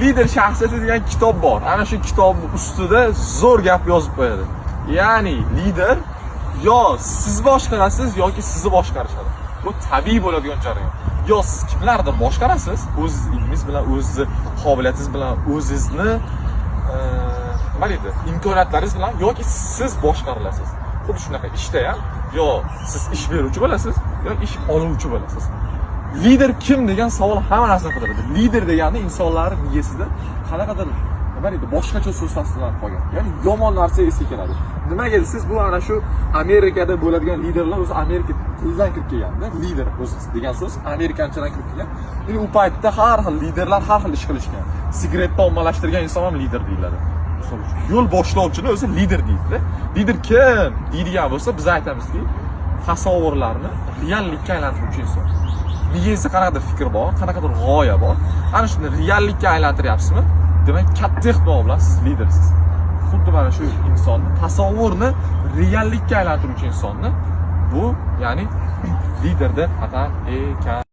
Lider shaxsiyati degan kitob bor. Ana shu kitobni ustida zo'r gap yozib qo'yadi. Ya'ni lider yo siz boshqarasiz yoki sizni boshqarishadi. Bu tabiiy bo'ladigan jarayon. Yo siz kimlardir boshqarasiz, o'ziz ilmingiz bilan, o'zizni qobiliyatingiz bilan, o'zizni nima deydi, imkoniyatlaringiz bilan yoki siz boshqarilasiz. Xuddi shunaqa ishda ham yo siz ish beruvchi bo'lasiz, yo ish oluvchi bo'lasiz. Lider kim degan savol hamma narsani qidiradi. Lider degani insonlar miyasida qanaqadir, nima deydi, boshqacha so'z tasdiqlanib qolgan. Ya'ni yomon narsa esga keladi. Nimaga desangiz, bu ana shu Amerikada bo'ladigan liderlar o'zi Amerika tilidan kirib kelganda, lider o'zi degan so'z amerikanchadan kirib kelgan. Endi u paytda har xil liderlar har xil ish qilishgan. Sigaretni ommalashtirgan inson ham lider deyiladi. Misol uchun, yo'l boshlovchini o'zi lider deydi. Lider kim deydigan bo'lsa, biz aytamizki, tasavvurlarni reallikka aylantiruvchi inson. Miyangizda qanaqadir fikr bor, qanaqadir g'oya bor. Ana shuni reallikka aylantiryapsizmi? Demak, katta ehtimol bilan siz lidersiz. Xuddi mana shu insonni tasavvurni reallikka aylantiruvchi insonni bu, ya'ni lider deb atar ekan.